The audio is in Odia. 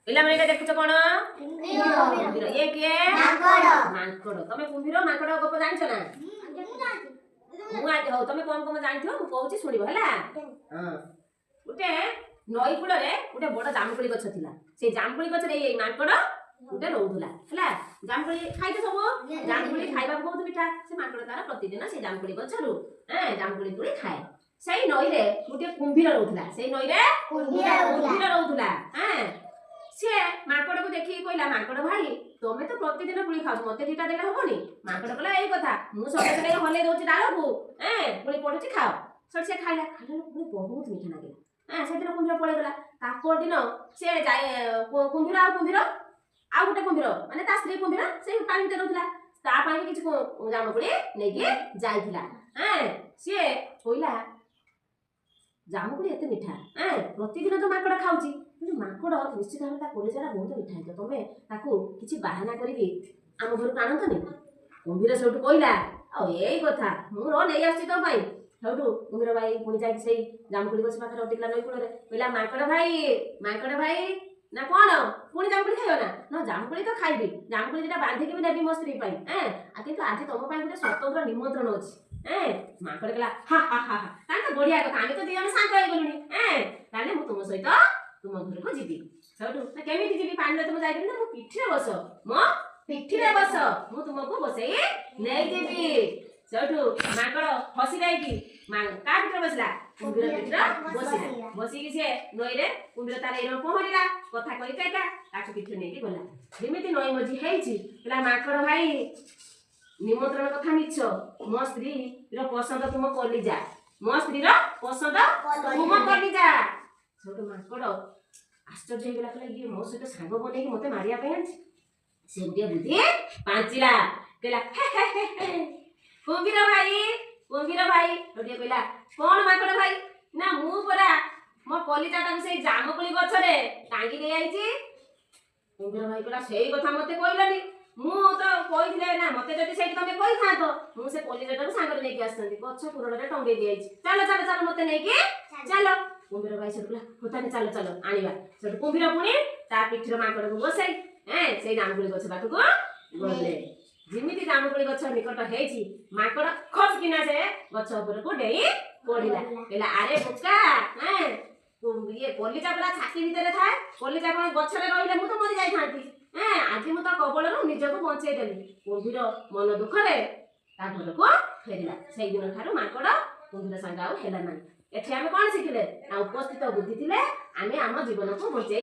ପିଲାମାନେ, ଏଇଟା ଦେଖୁଛ କଣ? କୁମ୍ଭୀର। ଇଏ କିଏ? ମାଙ୍କଡ। ତମେ କୁମ୍ଭୀର ମାଙ୍କଡ ଗପ ଜାଣିଛ ନା? ମୁଁ ଆଜି, ହଉ, ତମେ କଣ କଣ ଜାଣିଥିବ ମୁଁ କହୁଛି, ଶୁଣିବ ହେଲା। ହଁ, ଗୋଟେ ନଈ କୂଳରେ ଗୋଟେ ବଡ ଜାମୁକୋଳି ଗଛ ଥିଲା। ସେଇ ଜାମୁକୋଳି ଗଛରେ ଏଇ ମାଙ୍କଡ ଗୋଟେ ରହୁଥିଲା। ହେଲା, ଜାମୁକୋଳି ଖାଇଛ ସବୁ। ଜାମୁକୋଳି ଖାଇବାକୁ ବହୁତ ମିଠା। ସେ ମାଙ୍କଡ ତାର ପ୍ରତିଦିନ ସେଇ ଜାମୁକୋଳି ଗଛରୁ ଜାମୁକୋଳି ତୋଳି ଖାଏ। ସେଇ ନଈରେ ଗୋଟିଏ କୁମ୍ଭୀର ରହୁଥିଲା। ସେଇ ନଈରେ କୁମ୍ଭୀର ରହୁଥିଲା। ସିଏ ମାଙ୍କଡକୁ ଦେଖିକି କହିଲା, "ମାଙ୍କଡ ଭାଇ, ତମେ ତ ପ୍ରତିଦିନ କୋଳି ଖାଉଛ, ମତେ ଦିଟା ଦେଲେ ହବନି?" ମାଙ୍କଡ କହିଲା, "ଏଇ କଥା, ମୁଁ ସକାଳେ ସକାଳେ ହଲେଇ ଦଉଛି ଡାଳକୁ, କୋଳି ପଡୁଛି, ଖାଅ।" ସେଠୁ ସେ ଖାଇଲା। ଖାଇଲା ପୁଣି ବହୁତ ମିଠା ଲାଗିଲା। ସେଦିନ କୁମ୍ଭୀର ପଳେଇଗଲା। ତା ପରଦିନ ସେ ଯାଏ କୁମ୍ଭୀର ଆଉ କୁମ୍ଭୀର ଆଉ ଗୋଟେ କୁମ୍ଭୀର, ମାନେ ତା ସ୍ତ୍ରୀ କୁମ୍ଭୀର, ସେଇ ପାଣି ଭିତରେ ରହୁଥିଲା। ତା ପାଇଁ ବି କିଛି ଜାମୁକୋଳି ନେଇକି ଯାଇଥିଲା। ସିଏ କହିଲା, "ଜାମୁକୋଳି ଏତେ ମିଠା, ପ୍ରତିଦିନ ତ ମାଙ୍କଡ ଖାଉଛି, କିନ୍ତୁ ମାଙ୍କଡ ନିଶ୍ଚିତ ଭାବରେ ତା କଲିଜାଟା ବହୁତ ମିଠା ହେଇଥିବ। ତମେ ତାକୁ କିଛି ବାହାନା କରିକି ଆମ ଘରକୁ ଆଣନ୍ତନି?" କୁମ୍ଭୀର ସେଇଠୁ କହିଲା, "ଆଉ ଏଇ କଥା, ମୁଁ ର ନେଇ ଆସୁଛି ତୋ ପାଇଁ।" ସେଇଠୁ କୁମ୍ଭୀର ଭାଇ ପୁଣି ଯାଇକି ସେଇ ଜାମୁକୋଳି ଗଛ ପାଖରେ ଅଟକିଲା ନଈ କୂଳରେ। କହିଲା, "ମାଙ୍କଡ ଭାଇ, ମାଙ୍କଡ ଭାଇ, ନା କଣ ପୁଣି ଜାମୁକୋଳି ଖାଇବ ନା?" "ନା, ଜାମୁକୋଳି ତ ଖାଇବି, ଜାମୁକୋଳି ଦିଟା ବାନ୍ଧିକି ବି ନେବି ମୋ ସ୍ତ୍ରୀ ପାଇଁ, ଆଉ କିନ୍ତୁ ଆଜି ତମ ପାଇଁ ଗୋଟେ ସ୍ୱତନ୍ତ୍ର ନିମନ୍ତ୍ରଣ ଅଛି।" ମାଙ୍କଡ କହିଲା, "ହା ହା ହା ହା, ତାହେଲେ ତ ବଢିଆ କଥା, ଆମେ ତ ଦି ଜଣ ସାଙ୍ଗ ହେଇଗଲୁଣି। ତାହେଲେ ମୁଁ ତୁମ ସହିତ ତୁମ ଘରକୁ ଯିବି।" ସେଇଠୁ, "ନା, କେମିତି ଯିବି? ପାଣିରେ ତ ମୁଁ ଯାଇପାରିବି ନା।" "ମୋ ପିଠିରେ ବସ, ମୋ ପିଠିରେ ବସ, ମୁଁ ତୁମକୁ ବସେଇ ନେଇଯିବି।" ସେଇଠୁ ମାଙ୍କଡ ହସି ଦେଇକି କାହା ପିଠିରେ ବସିଲା? କୁମ୍ଭୀର ପିଠିରେ ବସିଲା। ବସିକି ସିଏ ନଈରେ କୁମ୍ଭୀର ତାର ଏଇ ପହଁରିଲା, କଥା କହି କହିକା ତାକୁ ପିଠିରେ ନେଇକି ଗଲା। ଯେମିତି ନଈ ମଝି ହେଇଛି, କହିଲା, "ମାଙ୍କଡ ଭାଇ, ନିମନ୍ତ୍ରଣ କଥା ମିଛ। ମୋ ସ୍ତ୍ରୀର ପସନ୍ଦ ତୁମ କଲିଜା, ମୋ ସ୍ତ୍ରୀର ପସନ୍ଦ ତୁମ କଲିଜା।" ସେଇଠୁ ମାଙ୍କଡ ଆଶ୍ଚର୍ଯ୍ୟ ହେଇଗଲା। କହିଲା, "ଇଏ ମୋ ସହିତ ସାଙ୍ଗ ବନେଇକି ମତେ ମାରିବା ପାଇଁ ଆଣିଛି।" ସେ ଗୋଟିଏ ବୁଦ୍ଧି ପାଞ୍ଚିଲା। କହିଲା, "ହେ ହେ ହେ ହେ, କୁମ୍ଭୀର ଭାଇ, କୁମ୍ଭୀର ଭାଇ।" ଗୋଟିଏ କହିଲା, "କଣ ମାଙ୍କଡ ଭାଇ?" "ନା, ମୁଁ ପରା ମୋ କଲିଜାଟାକୁ ସେଇ ଜାମୁକୋଳି ଗଛରେ ଟାଙ୍ଗି ଦେଇ ଆଇଛି।" କୁମ୍ଭୀର ଭାଇ କହିଲା, "ସେଇ କଥା ମତେ କହିଲନି? ମୁଁ ତ କହିଥିଲେ ନା ମତେ, ଯଦି ସେଇଠି ତମେ କହିଥାନ୍ତ, ମୁଁ ସେ କଲିଜାଟାକୁ ସାଙ୍ଗରେ ନେଇକି ଆସିଥାନ୍ତି। ଗଛ କୁରଳରେ ଟଙ୍ଗେଇ ଦିଆଯାଇଛି। ଚାଲ, ଚାଲ, ଚାଲ, ମତେ ନେଇକି ଚାଲ।" କୁମ୍ଭୀର ଭାଇ ସେଠୁ କହିଲା, "ହଉ ତାହେଲେ ଚାଲ, ଚାଲ, ଆଣିବା।" ସେଠୁ କୁମ୍ଭୀର ପୁଣି ତା ପିଠିର ମାଙ୍କଡକୁ ବସେଇ ସେଇ ଜାମୁକୋଳି ଗଛ ପାଖକୁ ଗଲେ। ଯେମିତି ଜାମୁକୋଳି ଗଛ ନିକଟ ହେଇଛି, ମାଙ୍କଡ ଖପ୍ କିନା ସେ ଗଛ ଉପରକୁ ଡେଇଁ ପଡିଲା। କହିଲା, "ଆରେ ବୋକା, ଇଏ କଲିଜା ପରା ଛାତି ଭିତରେ ଥାଏ। କଲିଜା କଣ ଗଛରେ ରହିଲେ ମୁଁ ତ ମରି ଯାଇଥାନ୍ତି। ଆଜି ମୁଁ ତ କବଳରୁ ନିଜକୁ ବଞ୍ଚେଇ ଦେଲି।" କୁମ୍ଭୀର ମନ ଦୁଃଖରେ ତା ଘରକୁ ଫେରିଲା। ସେଇଦିନ ଠାରୁ ମାଙ୍କଡ କୁମ୍ଭୀର ସାଙ୍ଗ ଆଉ ହେଲା ନାହିଁ। ଏଠି ଆମେ କଣ ଶିଖିଲେ ନା, ଉପସ୍ଥିତ ବୁଦ୍ଧି ଥିଲେ ଆମେ ଆମ ଜୀବନକୁ ବଞ୍ଚେଇ